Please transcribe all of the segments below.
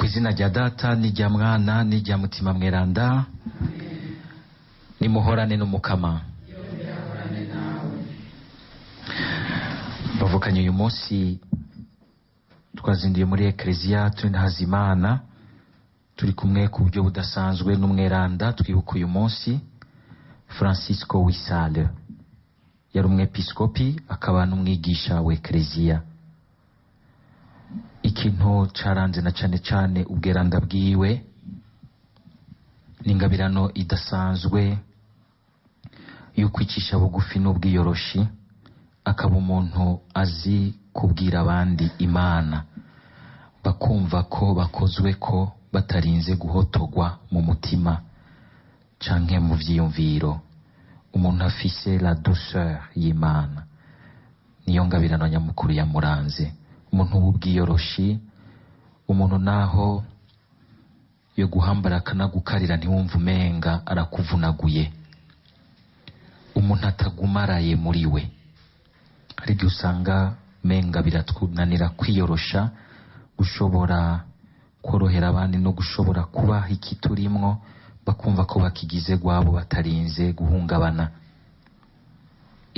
Kw'izina rya Data n'irya Mwana n'irya Mutima Mweranda, nimuhorane n'Umukama. Bavukanye uyu munsi twazinduye muri Ekleziya turi Ntazimana, turi kumwe ku buryo budasanzwe n'umweranda twibuka uyu munsi, Francisco Wisale. Yari umwepiskopi akaba n'umwigisha wa Ekleziya. Ikintu caranze na cane cane ubweranda bwiwe n'ingabirano idasanzwe y'ukwicisha bugufi n'ubwiyoroshi, akaba umuntu azi kubwira abandi Imana bakumva ko bakozwe ko batarinze guhotogwa mu mutima canke mu vyiyumviro. Umuntu afise la douceur y'Imana, niyo ngabirano nyamukuru yamuranze. Umuntu w'ubwiyoroshi, umuntu naho yo guhambara akanagukarira ntiwumva umenga arakuvunaguye, umuntu atagumaraye muri we. Hari igihe usanga umenga biratunanira kwiyorosha, gushobora korohera abandi no gushobora kubaha ikiturimwo bakumva ko bakigize gwabo batarinze guhungabana.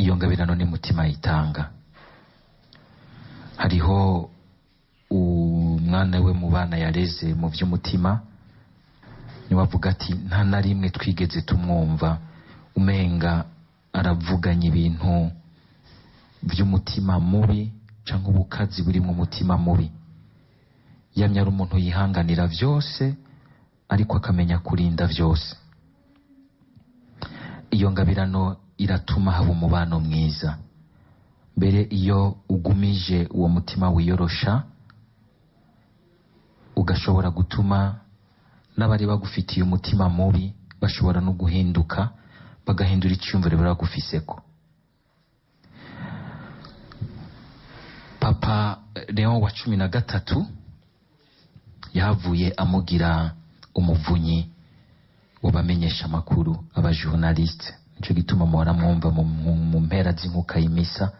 Iyo ngabirano ni mutima yitanga. Hariho umwana we mu bana yareze mu vy'umutima, niwe avuga ati nta na rimwe twigeze tumwumva umenga aravuganye ibintu vy'umutima mubi canke ubukazi buri mu mutima mubi. Yamye ari umuntu yihanganira vyose, ariko akamenya kurinda vyose. Iyo ngabirano iratuma haba umubano mwiza. Mbere iyo ugumije uwo mutima wiyorosha, ugashobora gutuma n'abari bagufitiye umutima mubi bashobora no guhinduka, bagahindura iciyumviro bari bagufiseko. Papa Leon wa 13 yahavuye amugira umuvunyi w'abamenyesha amakuru, aba journaliste. Nico gituma muhora mwumva mu mpera z'inkuka y'imisa,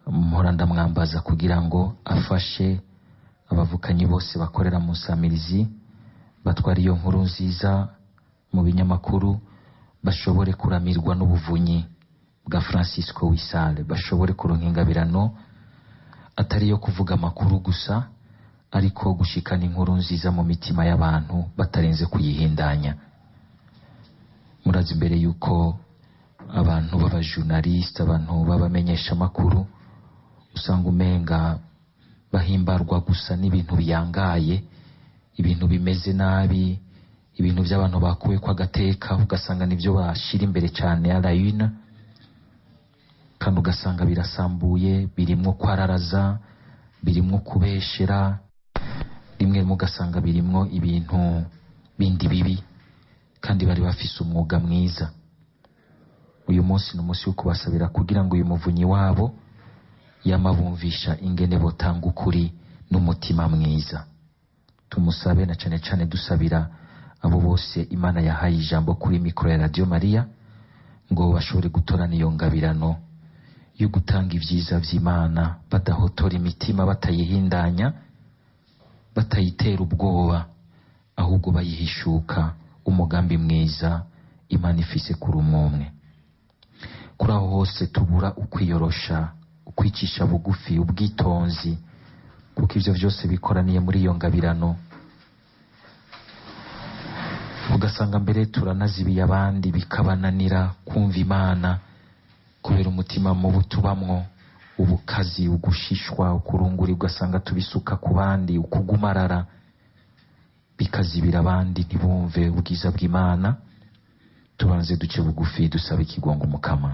muhora ndamwambaza kugira ngo afashe abavukanyi bose bakorera mu nsamirizi, batwara iyo nkuru nziza mu binyamakuru, bashobore kuramirwa n'ubuvunyi bwa Francisco Wisale, bashobore kuronka ingabirano atari yo kuvuga amakuru gusa, ariko gushikana inkuru nziza mu mitima y'abantu batarenze kuyihindanya. Murazi imbere yuko abantu b'aba journaliste, abantu b'abamenyesha amakuru, usanga umenga bahimbarwa gusa n'ibintu biyangaye, ibintu bimeze nabi, ibintu by'abantu bakuwe kwa gateka, ugasanga nivyo bashira imbere cyane ya la une, kandi ugasanga birasambuye, birimwo kwararaza, birimwo kubeshera, rimwe mugasanga birimwo ibintu bindi bibi, kandi bari bafise umwuga mwiza. Uyu munsi ni umunsi wo kubasabira kugira ngo uyu muvunyi wabo yamabumvisha ingene botanga ukuri n'umutima mwiza. Tumusabe na cane cane dusabira abo bose Imana yahaye ijambo kuri mikoro ya Radio Maria, ngo bashobore gutorana iyo ngabirano yo gutanga ivyiza vy'Imana, badahotora imitima, batayihindanya, batayitera ubwoba, ahubwo bayihishuka umugambi mwiza Imana ifise kuri umwe. Kuri aho hose tubura ukwiyorosha, ukwicisha bugufi, ubwitonzi, kuko ivyo vyose bikoraniye muri iyo ngabirano. Ugasanga mbere turanazibiye abandi, bikabananira kumva Imana kubera umutima mubi tubamwo, ubukazi, ugushishwa, ukurungura, ugasanga tubisuka ku bandi, ukugumarara, bikazibira abandi ntibumve ubwiza bw'Imana. Tubanze duce bugufi dusabe ikigongo Umukama.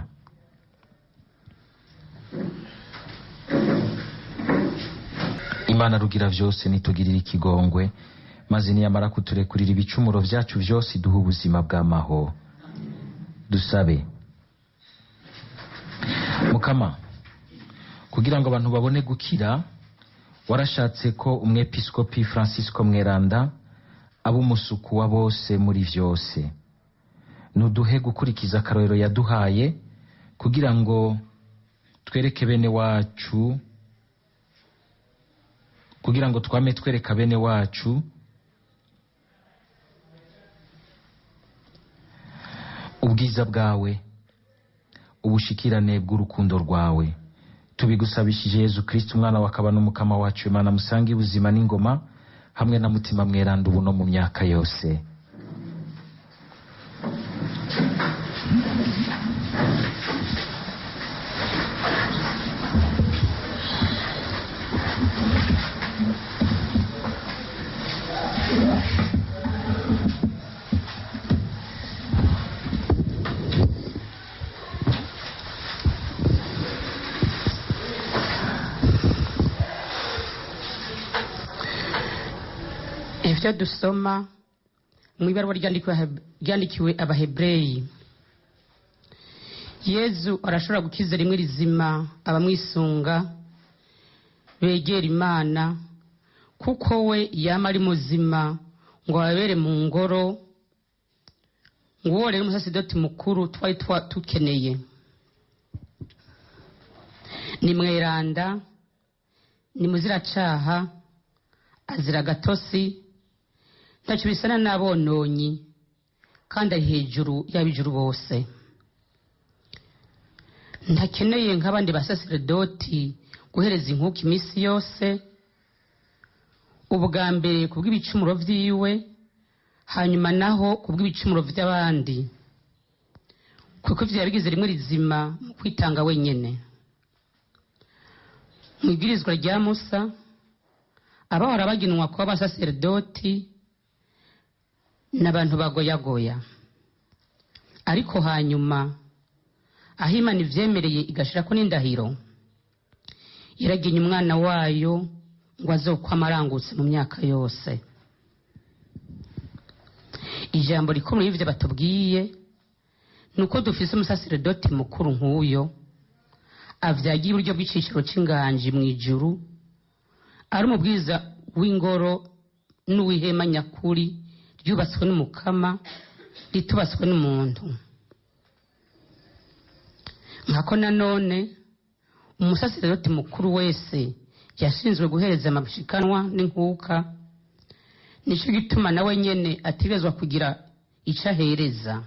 Imana rugira vyose nitugirira ikigongwe, maze niyamara kuturekurira ibicumuro vyacu vyose iduhe ubuzima bw'amahoro. Dusabe. Mukama, kugira ngo abantu babone gukira, warashatse ko umwepiskopi Francisco Mweranda aba umusuku wa bose muri vyose. Nuduhe gukurikiza akarorero yaduhaye, kugira ngo twereke bene wacu Kugira ngo twame twereka bene wacu ubwiza bwawe, ubushikirane bw'urukundo rwawe. Tubigusabishije Yezu Kristo, umwana wakaba n'umukama wacu. Imana musange ubuzima n'ingoma hamwe na Mutima Mweranda, ubu no mu myaka yose. Ibyo dusoma mu ibaruwa ryandikiwe Abahebureyi. Yezu arashobora gukiza rimwe rizima abamwisunga begera Imana, kuko we yama ari muzima ngo ababere mu ngoro. Nguwo rero umusasidoti mukuru twari tukeneye. Ni mweranda, ni muziracaha, azira gatosi, ntacyo bisana n'abononyi, kandi ari hejuru y'ab'ijuru bose. Ntakeneye nk'abandi basaseredoti guhereza inkuka iminsi yose, ubwa mbere kubw'ibicumuro vyiwe, hanyuma naho kubw'ibicumuro vy'abandi, kuko ivyo yabigize rimwe rizima mu kwitanga wenyene. Mu ibwirizwa rya Musa, abahora bagenwa kuba abasaseredoti n'abantu bagoyagoya, ariko hanyuma aho Imana ivyemereye igashirako n'indahiro, yaragenye umwana wayo ngo azokwama arangutse mu myaka yose. Ijambo rikomeye ivyo batubwiye ni uko dufise umusaseredoti mukuru nk'uyo, avyagiye iburyo bw'iciciro c'inganji mw'ijuru, ari umubwiriza w'ingoro n'uw'ihema nyakuri ryubatswe n'Umukama, ritubatswe n'umuntu. Nkako nanone umusaseredoti mukuru wese yashinzwe guhereza amashikanwa n'inkuka, nico gituma nawe nyene ategerezwa kugira ico ahereza.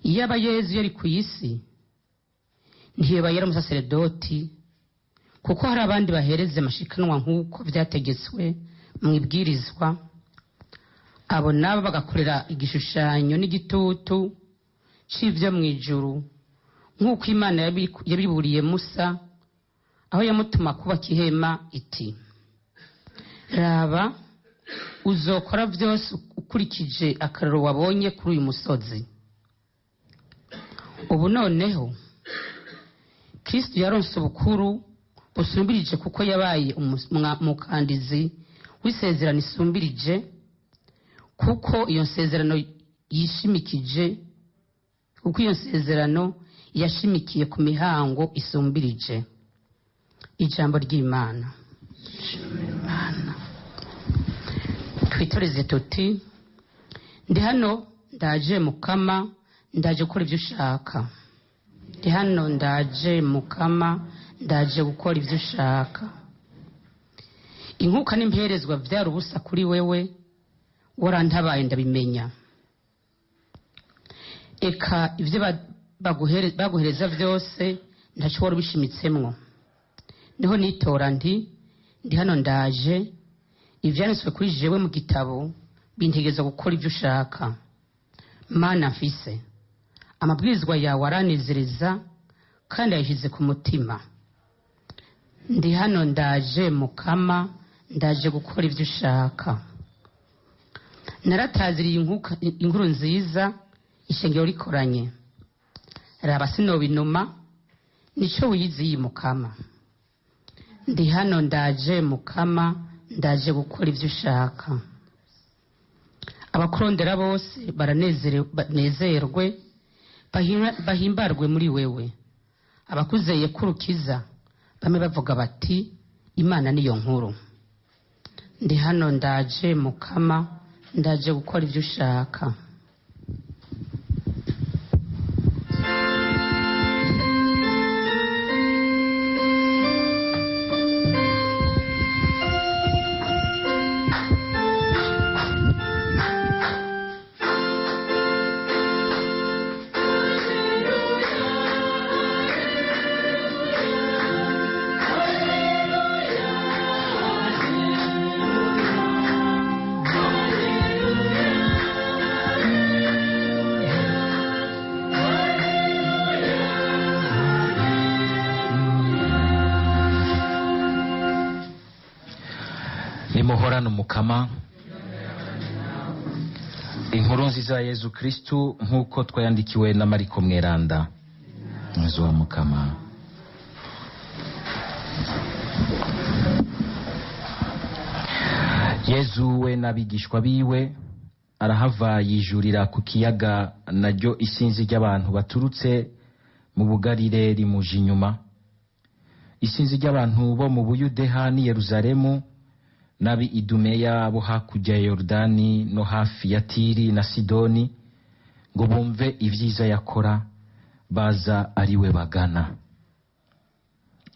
Iyo aba Yezu yari ku isi, ntiyoba yari umusaseredoti, kuko hari abandi bahereza amashikanwa nk'uko vyategetswe mu ibwirizwa, abo nabo bagakorera igishushanyo n'igitutu c'ivyo mw'ijuru, nk'uko Imana yabiburiye Musa aho yamutuma kubaka ihema iti: raba, uzokora vyose ukurikije akarorero wabonye kuri uyu musozi. Ubu noneho Kristo yaronse ubukuru busumbirije, kuko yabaye umukandizi w'isezerano isumbirije, kuko iyo nsezerano yishimikije, kuko iyo nsezerano yashimikiye ku mihango isumbirije. Ijambo ry'Imana. Imana. Twitoreze tuti: ndi hano ndaje Mukama, ndaje gukora ibyo ushaka. Ndi hano ndaje Mukama, ndaje gukora ibyo ushaka. Inkuka n'imperezwa vyari ubusa kuri wewe, warantabaye ndabimenya. Eka ivyo baguhereza vyose ntaco wari ubishimitsemwo. Niho nitora nti: ndi hano ndaje, ivyanditswe kuri jewe mu gitabo bintegeza gukora ivyo ushaka. Mana mfise, amabwirizwa yawe aranezereza kandi ayashize ku mutima. Ndi hano ndaje Mukama, ndaje gukora ivyo ushaka. Narataziriye inkuru nziza, ishengero rikoranye. Raba sinobinuma, nico wiyiziye Mukama. Ndi hano ndaje Mukama, ndaje gukora ivyo ushaka. Abakurondera bose banezerwe, bahimbarwe muri wewe. Abakuzeye kurukiza bamwe bavuga bati: Imana niyo nkuru. Ndi hano ndaje Mukama, ndaje gukora ivyo ushaka. Nimuhorane Umukama. Inkuru nziza ya Yezu Kristu nk'uko twayandikiwe na Mariko Mweranda. Nzu wa Mukama. Yezu we n'abigishwa biwe arahava yijurira ku kiyaga, naryo isinzi ry'abantu baturutse mu Bugarire rimuje inyuma. Isinzi ry'abantu bo mu Buyudeha n'i Yeruzalemu n'ab'i Idumeya bo hakurya ya Yorodani no hafi ya Tiri na Sidoni, ngo bumve ibyiza yakora, baza ari we bagana.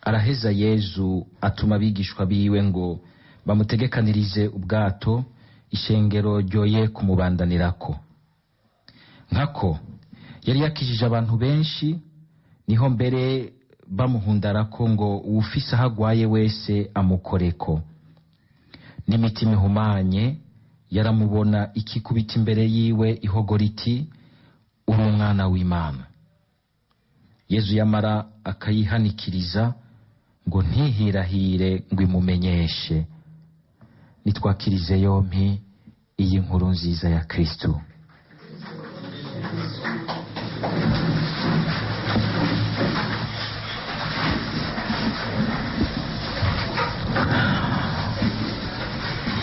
Araheza Yezu atuma abigishwa biwe ngo bamutegekanirize ubwato, ishengero ryoye kumubandanirako. Nkako yari yakijije abantu benshi, niho mbere bamuhundarako ngo uwufise aho agwaye wese amukoreko. N'imitima ihumanye yaramubona ikikubita imbere yiwe ihogora iti: uri umwana w'Imana. Yezu yamara akayihanikiriza ngo ntihirahire ngo imumenyeshe. Nitwakirize yompi iyi nkuru nziza ya Kristu.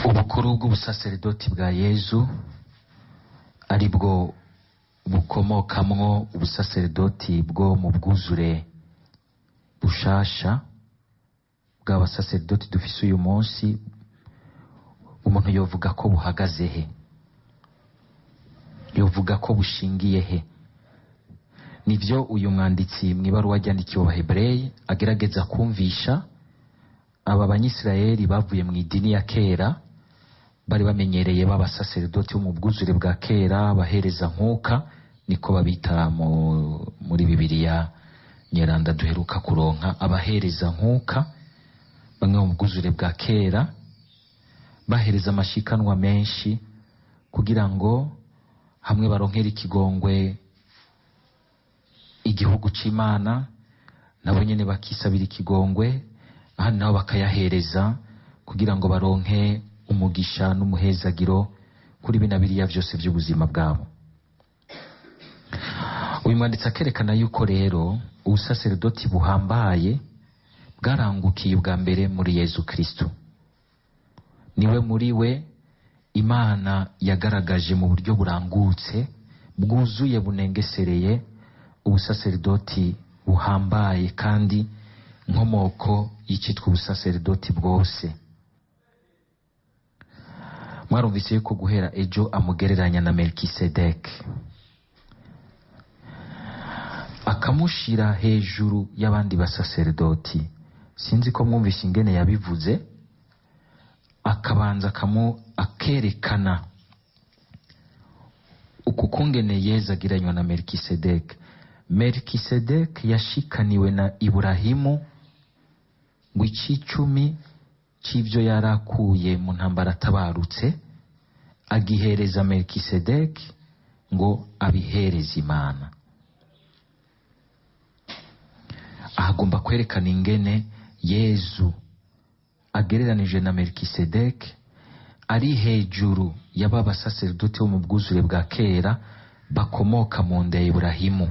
Ubukuru bw'ubusaseredoti bwa Yezu aribwo bukomokamwo ubusaseredoti bwo mu bwuzure bushasha bw'abasaseredoti dufise uyu munsi, umuntu yovuga ko buhagaze he? Yovuga ko bushingiye he? Nivyo uyu mwanditsi mw'ibaruwa ryandikiwe Abahebureyi agerageza kumvisha aba Banyisirayeli bavuye mu idini ya kera, bari bamenyereye b'abasaseredoti bo mu bwuzure bwa kera, abahereza nkuka niko babita muri Bibiliya Nyeranda duheruka kuronka, abahereza nkuka bamwe mu bwuzure bwa kera bahereza amashikanwa menshi kugira ngo hamwe baronkere ikigongwe igihugu c'Imana, nabo nyene bakisabira ikigongwe, ahandi nabo bakayahereza kugira ngo baronke umugisha n'umuhezagiro kuri bina biriya vyose vy'ubuzima bwabo. Uyu mwanditsi akerekana yuko rero ubusaseredoti buhambaye bwarangukiye ubwa mbere muri Yezu Kristu. Niwe muri we Imana yagaragaje mu buryo burangutse bwuzuye bunengesereye ubusaseredoti buhambaye kandi nkomoko y'icitwa ubusaseredoti bwose. Mwarumvise yuko guhera ejo amugereranya na Melkisedeki, akamushira hejuru y'abandi basaseredoti. Sinzi ko mwumvise ingene yabivuze, akabanza akerekana uku kungene Yezu agereranywa na Melkisedeki. Melkisedeki yashikaniwe na Iburahimu ngo icicumi c'ivyo yarakuye mu ntambara atabarutse agihereza Melkisedeki ngo abihereze Imana. Ahagomba kwerekana ingene Yezu agereranije na Melkisedeki ari hejuru y'aba basaseredoti bo mu bwuzure bwa kera bakomoka mu nda ya Iburahimu.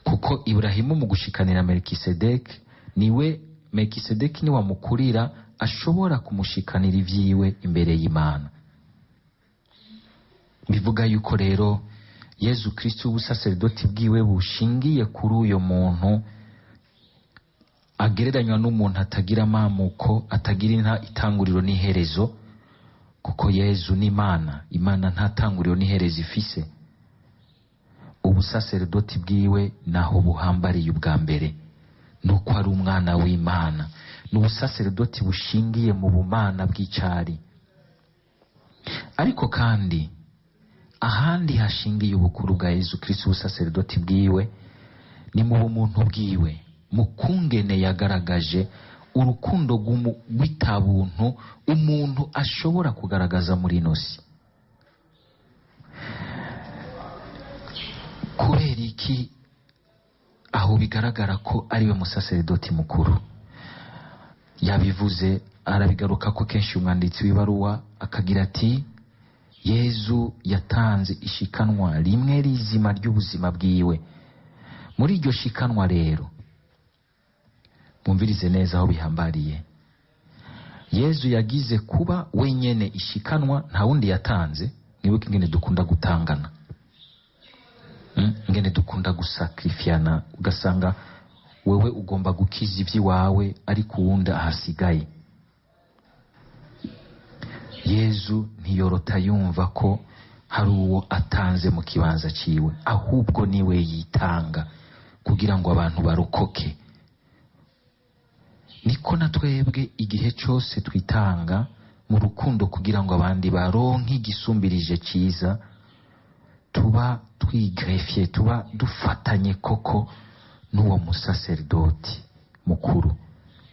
Kuko Iburahimu mu gushikanira Melkisedeki, niwe Melkisedeki ni wamukurira ashobora kumushikanira ivyiwe imbere y'Imana. Bivuga yuko rero Yezu Kristu ubusaseredoti bwiwe bushingiye kuri uyo muntu agereranywa n'umuntu atagira amamuko, atagira itanguriro n'iherezo, kuko Yezu ni Imana, Imana nta tanguriro n'iherezo ifise. Ubusaseredoti bwiwe naho buhambariye ubwa mbere nuko ari umwana w'Imana. Ni ubusaseredoti bushingiye mu bumana bw'icari. Ariko kandi ahandi hashingiye ubukuru bwa Yezu Kristu ubusaseredoti bwiwe ni mu bumuntu bwiwe, mu kungene yagaragaje urukundo rw'itabuntu umuntu ashobora kugaragaza muri ino si. Kubera iki aho bigaragara ko ariwe musaseredoti mukuru? Yabivuze, arabigaruka ko kenshi umwanditsi w'ibaruwa, akagira ati Yezu yatanze ishikanwa rimwe rizima ry'ubuzima bwiwe. Muri iryo shikanwa rero, mwumvirize neza aho bihambariye, Yezu yagize kuba wenyene ishikanwa, nta wundi yatanze. Mwibuke ingene dukunda gutangana, ingene dukunda gusakrifyana, ugasanga wewe ugomba gukiza ivy'iwawe ariko uwundi ahasigaye. Yezu ntiyorota yumva ko hari uwo atanze mu kibanza ciwe, ahubwo niwe yitanga kugira ngo abantu barokoke. Niko na twebwe igihe cose twitanga mu rukundo kugira ngo abandi baronke igisumbirije ciza, tuba twigrefye, tuba dufatanye koko n'uwo musaserdoti mukuru.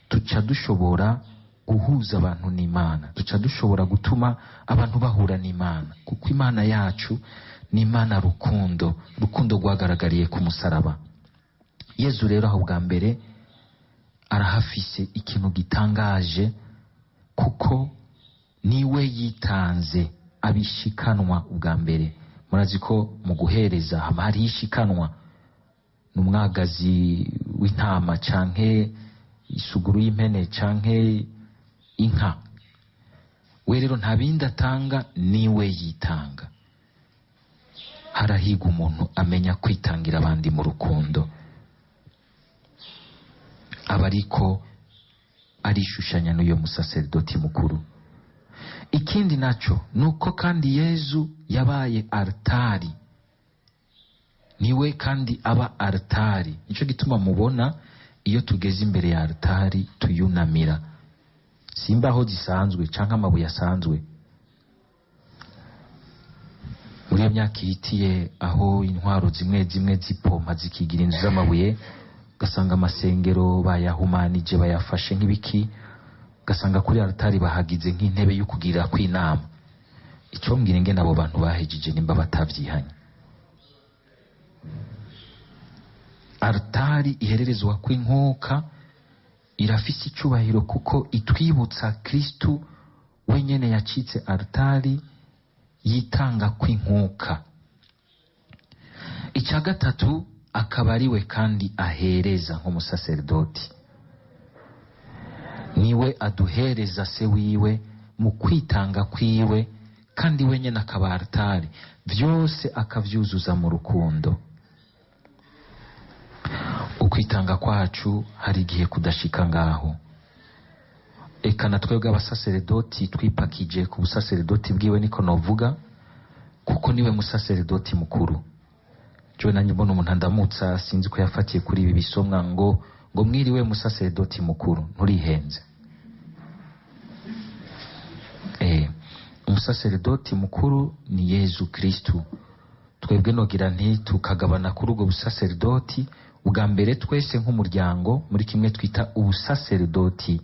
Tuca dushobora guhuza abantu n'Imana, duca dushobora gutuma abantu bahura n'Imana, kuko Imana yacu ni Imana rukundo, rukundo rwagaragariye ku musaraba. Yezu rero aho bwa mbere arahafise ikintu gitangaje, kuko niwe yitanze abishikanwa ubwa mbere. Murazi ko mu guhereza hama hariho ishikanwa, ni umwagazi w'intama canke isuguru y'impene canke inka. We rero nta bindi atanga, niwe yitanga. Harahiga umuntu amenya kwitangira abandi mu rukundo, aba ariko arishushanya n'uyo musaserdoti mukuru. Ikindi naco nuko kandi Yezu yabaye altari, niwe kandi aba altari. Nico gituma mubona iyo tugeze imbere ya altari tuyunamira, simbaho zisanzwe canke amabuye asanzwe. Muri iyo myaka ihitiye aho intwaro zimwe zimwe zipompa zikigira inzu z'amabuye, ugasanga amasengero bayahumanije bayafashe nk'ibiki, ugasanga kuri altari bahagize nk'intebe yo kugira kw'inama. Ico mbwira ingene abo bantu bahejije nimba batavyihanye. Altari ihererezwa kw'inkuka irafise icubahiro, kuko itwibutsa Kristu wenyene yacitse altari yitanga kw'inkuka. Icya gatatu, akaba ariwe kandi ahereza nk'umusaserdoti, niwe aduhereza se wiwe mu kwitanga kwiwe, kandi wenyene akaba altari, vyose akavyuzuza mu rukundo. Ukwitanga kwacu hari igihe kudashika ngaho. Eka na twebwe abasaseredoti twipakije ku busaseredoti bwiwe, niko novuga, kuko niwe musaseredoti mukuru. Jewe nanjye mbona umuntu andamutsa, sinzi ko yafatiye kuri ibi bisomwa ngo mwiriwe musaseredoti mukuru, nturihenze. Umusaseredoti mukuru ni Yezu Kristu. Twebwe nogira nti tukagabana kuri ubwo busaseredoti ubwa mbere twese nk'umuryango muri kimwe twita ubusaseredoti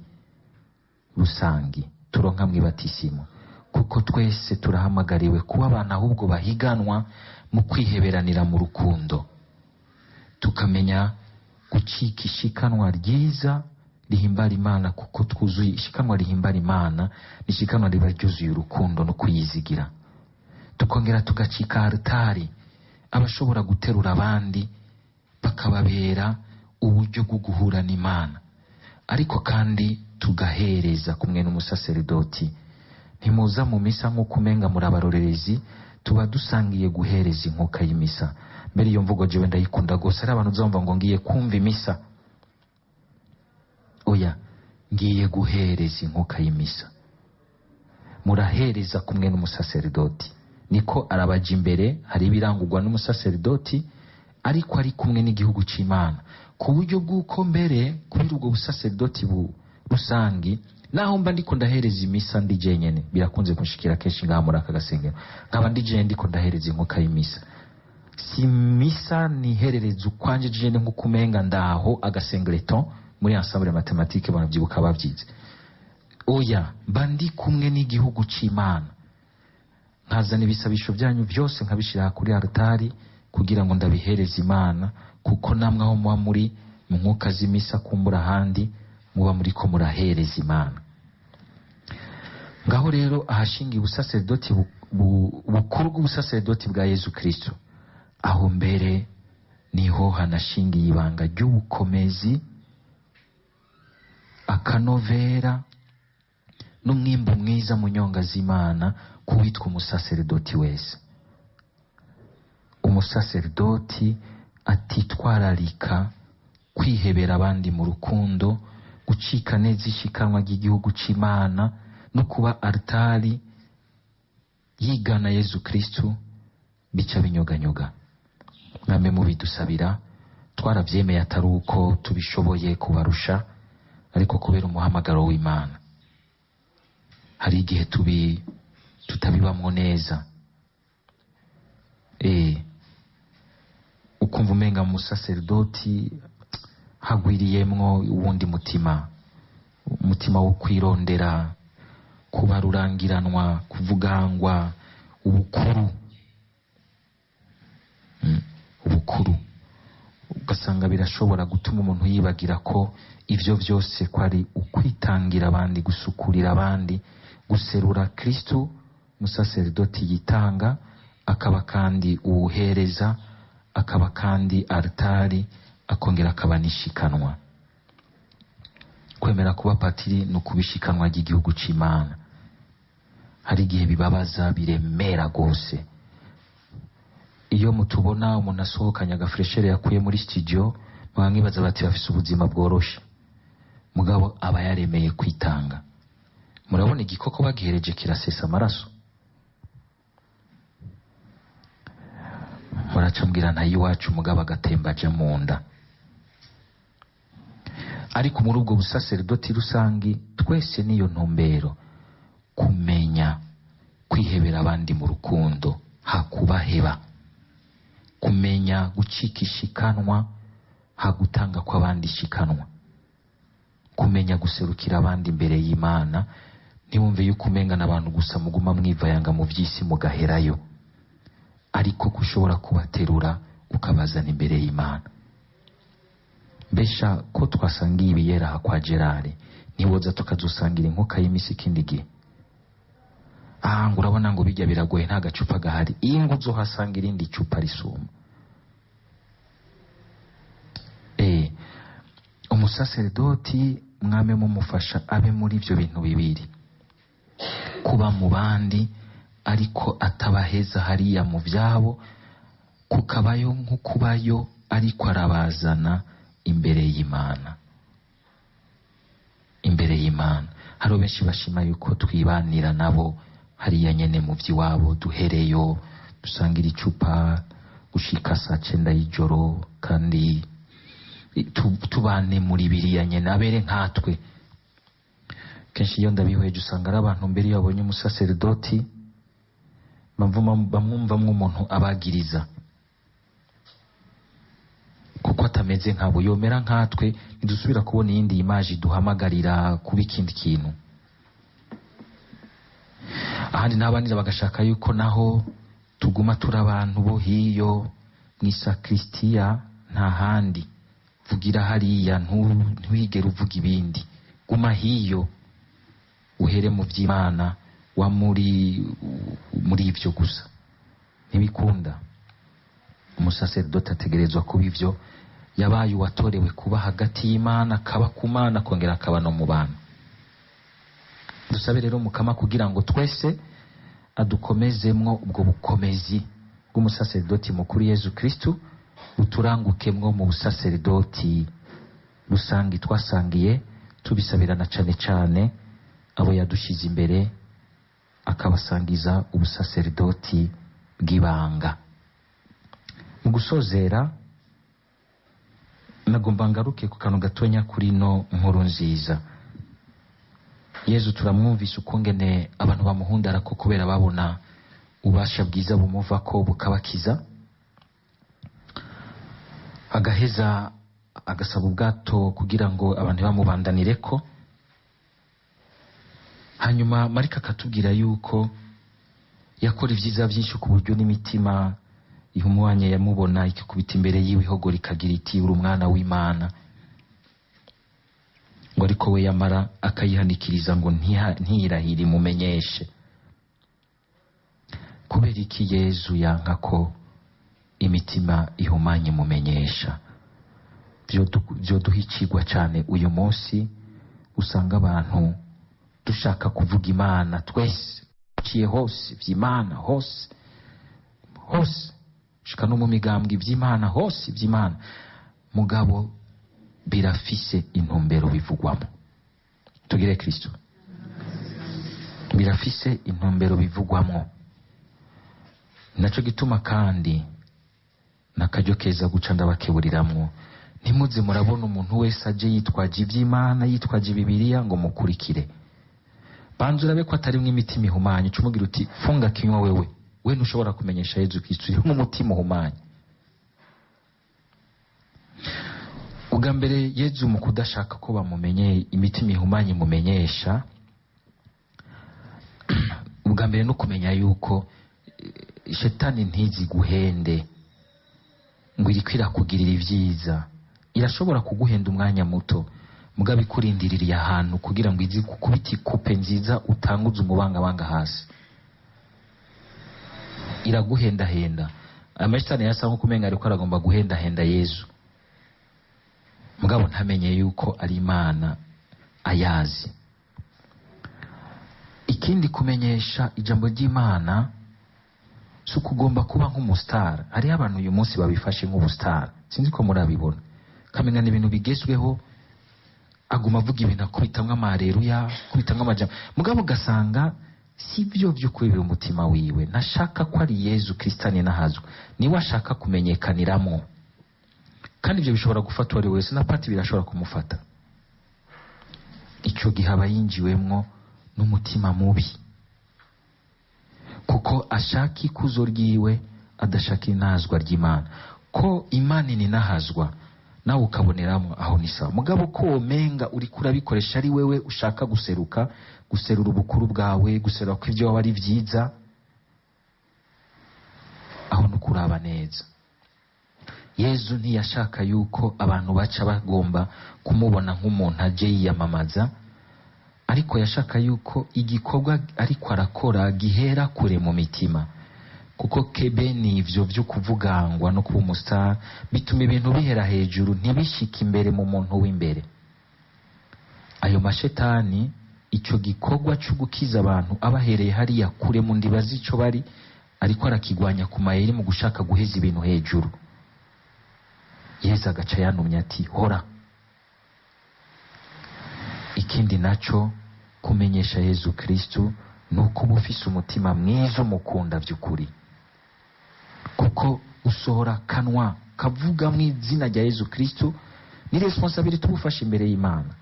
rusangi turonka mw'ibatisimo, kuko twese turahamagariwe kuba abantu ahubwo bahiganwa mu kwiheberanira mu rukundo, tukamenya gucika ishikanwa ryiza rihimbara Imana, kuko twuzuye ishikanwa rihimbara Imana, n'ishikanwa riba ryuzuye urukundo no kuyizigira. Tukongera tugacika altari, abashobora guterura abandi bakababera uburyo bwo guhura n'Imana, ariko kandi tugahereza kumwe n'umusaseredoti. Ntimuza mu misa nk'uko umenga muri abarorerezi, tuba dusangiye guhereza inkuka y'imisa. Mbere iyo mvugo jewe ndayikunda gose, ari abantu uzumva ngo ngiye kumva imisa. Oya, ngiye guhereza inkuka y'imisa. Murahereza kumwe n'umusaseredoti, niko arabaja imbere, hari ibirangurwa n'umusaseredoti, ariko ari kumwe n'igihugu c'Imana, ku buryo bw'uko mbere kubera ubwo busaseredoti rusangi, naho mba ndiko ndahereza imisa ndi jenyene, birakunze kunshikira kenshi ngaha muri aka gasengero, nkaba ndi jenyene ndiko ndahereza inkuka y'imisa. Si misa niherereza ukwanje jenyene nk'uko umenga ndaho agasengleton muri ensemble mathématique banavyibuka bavyize. Oya, mba ndi kumwe n'igihugu c'Imana, nkazana ibisabisho byanyu byose nkabishira kuri altari kugira ngo ndabihereze Imana, kuko namwe aho muba muri mu nkuka z'imisa kumbura ahandi Muba muriko murahereza Imana. Ngaho rero ahashingiye ubusaserdoti bukuru bw'ubusaserdoti bwa Yezu Kristo, aho mbere niho hanashingiye ibanga ry'ubukomezi, akanovera n'umwimbu mwiza mu nyonga z'Imana kuwitwa umusaserdoti wese. Umusaserdoti atitwararika kwihebera abandi mu rukundo, gucika neza ishikanwa ry'igihugu c'Imana no kuba altari yigana Yezu Kristo, bica binyoganyoga. Mwame mubidusabira, twaravyemeye atari uko tubishoboye kubarusha, ariko kubera umuhamagaro w'Imana. Hari igihe tutabibamwo neza, ukumva umenga mu musaserdoti hagwiriyemwo uwundi mutima, umutima wo kwirondera, kuba rurangiranwa, kuvugangwa, ubukuru, ubukuru. Ugasanga birashobora gutuma umuntu yibagira ko ivyo vyose ko ari ukwitangira abandi, gusukurira abandi, guserura Kristo. Umusaserdoti yitanga akaba kandi uwuhereza, akaba kandi altari, akongera akaba n'ishikanwa. Kwemera kuba patiri ni ukubishikanwa ry'igihugu c'Imana. Hari igihe bibabaza, biremera gose. Iyo mutubona umuntu asohokanye agafreshere yakuye muri studio, mwankibaza bati bafise ubuzima bworoshe, mugabo aba yaremeye kwitanga. Murabona igikoko bagihereje kirasesa amaraso. Muraca mbwira ntayo iwacu, mugabo agatemba aja mu nda. Ariko muri ubwo busaserdoti rusangi twese niyo ntumbero, kumenya kwihebera abandi mu rukundo hakubaheba, kumenya gucika ishikanwa hagutanga kw'abandi ishikanwa, kumenya guserukira abandi imbere y'Imana. Ntiwumve yuko umenga n'abantu gusa muguma mwivayanga mu vy'isi mugaherayo, ariko kushobora kubaterura ukabazana imbere y'Imana. Mbesha ko twasangiye ibiyera aha kwa Gerard, ntiwoza tukazosangira inkuka y'imisi ikindi gihe? Ngo urabona ngo bijya biragoye, nta gacupa gahari. Iyi ngo uzohasanga irindi cupa risuma. Umusaserdoti mwame mumufasha abe muri ivyo bintu bibiri, kuba mu bandi ariko atabaheza hariya mu vyabo, kukabayo nk'ukubayo ariko arabazana imbere y'Imana. Imbere y'Imana hari benshi bashima yuko twibanira nabo hariya nyene mu vy'iwabo, duhereyo dusangira icupa gushika saa 9 y'ijoro, kandi tubane muri biriya nyene, abere nkatwe. Kenshi iyo ndabihweje usanga ari abantu mbere iyo babonye umusaserdoti bamwumvamwo umuntu abagiriza, kuko atameze nkabo. Yomera nkatwe ntidusubira kubona iyindi image duhamagarira kuba ikindi kintu. Ahandi n'abanira bagashaka yuko naho tuguma turi abantu bo hiyo mw'isakristiya, nta handi vugira hariya, ntiwigere uvuga ibindi, guma hiyo uhere mu vy'Imana wa muri ivyo gusa. Ntibikunda. Umusaserdoti ategerezwa kuba ivyo yabaye uwatorewe kuba hagati y'Imana, akaba ku Mana, akongera akaba no mu bantu. Dusabe rero Mukama kugira ngo twese adukomezemwo ubwo bukomezi bw'umusaserdoti mukuru Yezu Kristo, buturangukemwo mu busaserdoti rusangi twasangiye, tubisabirana cane cane abo yadushize imbere, akabasangiza ubusaserdoti bw'ibanga. Mu gusozera nagomba ngaruke ku kantu gatonya kuri no nkuru nziza. Yezu turamwumvise ukungene abantu bamuhundara ko kubera babona ubasha bwiza bumuvako bukabakiza, agaheza agasaba ubwato kugira ngo abantu bamubandanireko. Hanyuma Mariko akatubwira yuko yakora ivyiza vyinshi ku buryo n'imitima ihumwanya yamubona ikikubita imbere yiwe ihogo rikagira iti uri umwana w'Imana. Ngo Ngo ariko we yamara akayihanikiriza ngo ntiyirahire imumenyeshe. Kubera iki Yezu yanka ko imitima ihumanye imumenyesha? Vyoduha icigwa cane uyu munsi. Usanga abantu dushaka kuvuga Imana twese, ciye hose vy'Imana, hose hose, shika no mu migambwe ivy'Imana, hose ivy'Imana, mugabo birafise intumbero bivugwamo. Tugire Kristo. Birafise intumbero bivugwamo. Naco gituma kandi nakaryo keza guca ndabakeburiramwo, ntimuze murabona umuntu wese aje yitwaje ivy'Imana, yitwaje Bibiliya ngo mukurikire. Banza urabe ko atarimwo imitima ihumanye, uca umubwira uti funga kinywa wewe, we ntushobora kumenyesha Yezu Kristo, urimwo umutima uhumanye. Ubwa mbere Yezu mu kudashaka ko bamumenye imitima ihumanye imumenyesha, ubwa mbere no kumenya yuko shetani ntiziguhende ngo iriko irakugirira ivyiza. Irashobora kuguhenda umwanya muto, mugabo ikurindiririye ahantu kugira ngo izi gukubita ikupe nziza utanguze umubangabanga hasi. Iraguhendahenda. Amashitani yasa nko kumenga ariko aragomba guhendahenda Yezu, mugabo ntamenye yuko ari Imana ayazi. Ikindi, kumenyesha ijambo ry'Imana si ukugomba kuba nk'umustar. Hariho abantu uyu munsi babifashe nk'ubustar, sinzi ko murabibona, kamenya ni ibintu bigezweho, aguma avuga ibintu akubitamwo amareruya, akubitamwo amajambo, mugabo ugasanga si byo by'ukuri biri umutima wiwe. Ntashaka ko ari Yezu Kristo aninahazwa, niwe ashaka kumenyekaniramwo. Kandi ibyo bishobora gufata uwari wese, na pati birashobora kumufata. Ico gihe aba yinjiwemwo n'umutima mubi, kuko ashaka ikuzo ryiwe, adashaka inazwa ry'Imana. Ko Imana ininahazwa nawe ukaboneramwo, aho ni sawa. Mugabo ko womenga uriko urabikoresha ari wewe ushaka guseruka, guserura ubukuru bwawe, guserura ko ivyo waba ari vyiza, aho ni ukuraba neza. Yezu ntiyashaka yuko abantu baca bagomba kumubona nk'umuntu aje yiyamamaza, ariko yashaka yuko igikorwa ariko arakora gihera kure mu mitima, kuko kebe ni ivyo vyo kuvugangwa no kuba umustar bituma ibintu bihera hejuru, ntibishike imbere mu muntu w'imbere. Ayo mashetani, ico gikorwa co gukiza abantu abahereye hariya kure mu ndiba z'ico bari, ariko arakigwanya ku mayeri mu gushaka guheza ibintu hejuru. Yezu agaca yanumye ati hora. Ikindi naco, kumenyesha Yezu Kristo ni ukuba ufise umutima mwiza umukunda vy'ukuri, kuko usohora kanwa kavuga mu izina rya Yezu Kristo ni responsabilité uba ufashe imbere y'Imana.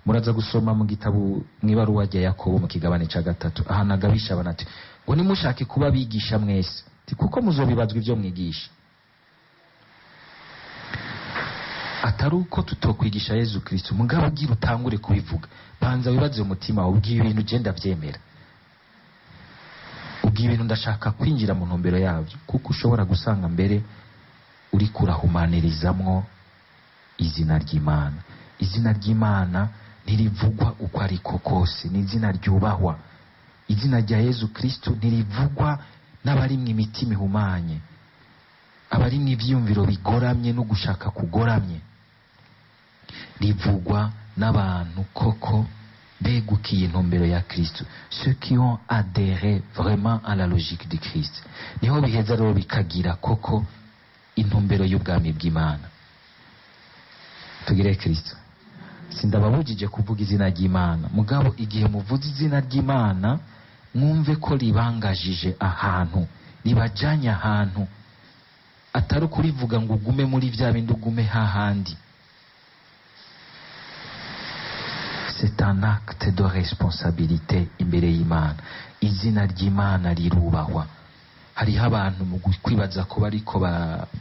Muraza gusoma mu gitabo mw'ibaruwa rya Yakobo mu kigabane ca 3, ahantu agabisha abantu ati ngo nimushake kuba abigisha mwese, kuko muzobibazwa ivyo mwigisha. Atari uko tutokwigisha Yezu Kristo, mugabo ugira utangure kubivuga, banza wibaze umutima wawe, ubwiye ibintu je ndavyemera, ubwiye ibintu ndashaka kwinjira mu ntumbero yavyo, kuko ushobora gusanga mbere uri kurahumanirizamwo izina ry'Imana. Izina ry'Imana ntirivugwa uko ariko kose, ni izina ryubahwa. Izina rya Yezu Kristo ntirivugwa n'abarimwo imitima ihumanye, abarimwo ivyiyumviro bigoramye no gushaka kugoramye. Rivugwa n'abantu koko begukiye intumbero ya Kristo, ceux qui ont adhéré vraiment à la logique du Christ. Niho biheza rero bikagira koko intumbero y'ubwami bw'Imana. Tugire Kristo. Sindababujije kuvuga izina ry'Imana, mugabo igihe muvuze izina ry'Imana mwumve ko ribangajije ahantu, ribajanye ahantu, atari ukurivuga ngo ugume muri vya bindi, ugume hahandi. C'est un acte de responsabilité imbere y'Imana. Izina ry'Imana rirubahwa. Hariho abantu mu kwibaza ko bariko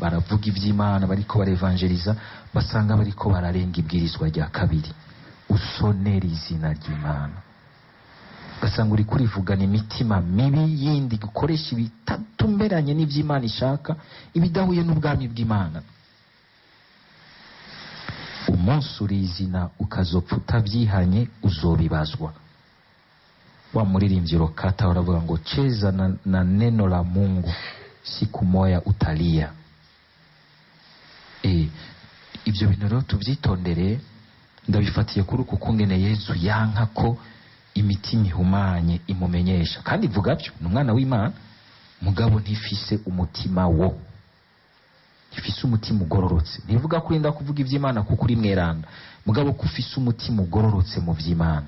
baravuga ivy'Imana, bariko barevangeliza, basanga bariko bararenga ibwirizwa rya 2, usonera izina ry'Imana. Basanga uri kurivugana imitima mibi yindi, gukoresha ibitatumberanye n'ivy'Imana ishaka, ibidahuye n'ubwami bw'Imana. Umunsi urizina ukazopfa utabyihanye, uzobibazwa. Wa muririmbyi Rokata uravuga ngo cheza na neno la Mungu, siku moya utalia. Ibyo bintu rero tubyitondere. Ndabifatiye kuri uku kungene Yezu yanka ko imitima ihumanye imumenyesha, kandi ivuga byo ni umwana w'Imana, mugabo ntifise umutima wo, ntifise umutima ugororotse. Ntivuga ko urinda kuvuga iby'Imana kuko uri mweranda, mugabo ko ufise umutima ugororotse mu by'Imana.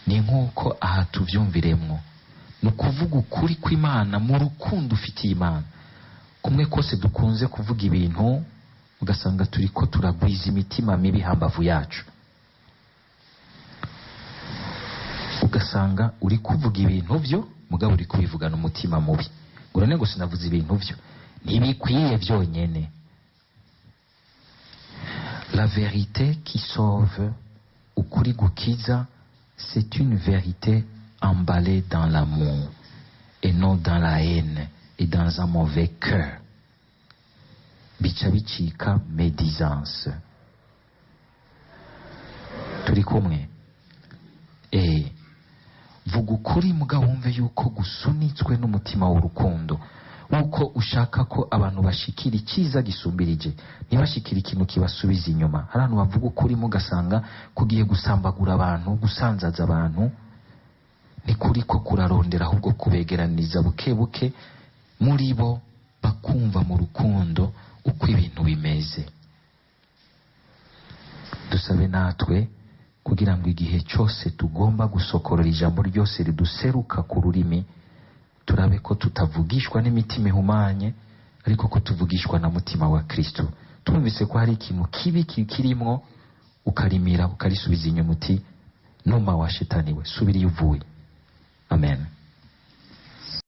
Ni nk'uko aha tubyumviremwo, ni ukuvuga ukuri kw'Imana mu rukundo ufitiye Imana. Kumwe kose dukunze kuvuga ibintu ugasanga turiko turagwiza imitima mibi hambavu yacu, ugasanga uri kuvuga ibintu byo mugabo uri kubivugana umutima mubi, ngo none ngo sinavuze ibintu byo ntibikwiye byonyene. La vérité qui sauve, ukuri gukiza, c'est une vérité emballée dans l'amour et non dans la haine et dans un mauvais cœur. Bica bicika médisance. Turi kumwe? Vuga ukuri mugabo wumve yuko gusunitswe n'umutima w'urukundo, wuko ushaka ko abantu bashikira icyiza gisumbirije, ntibashikire ikintu kibasubiza inyuma. Hari abantu bavuga ukuri mugasanga kugiye gusambagura abantu, gusanzaza abantu, ni kuri ko kurarondera ahubwo kubegeraniriza buke buke muri bo, bakumva mu rukundo uko ibintu bimeze. Dusabe natwe kugira ngo igihe cyose tugomba gusokorora ijambo ryose riduseruka ku rurimi, turabe ko tutavugishwa n'imitima ihumanye, ariko ko tuvugishwa na mutima wa Kristo. Twumvise ko hari ikintu kibi kirimwo, ukarimira ukarisubiza inyuma uti numa wa shetani we, subira iyo uvuye. Amen.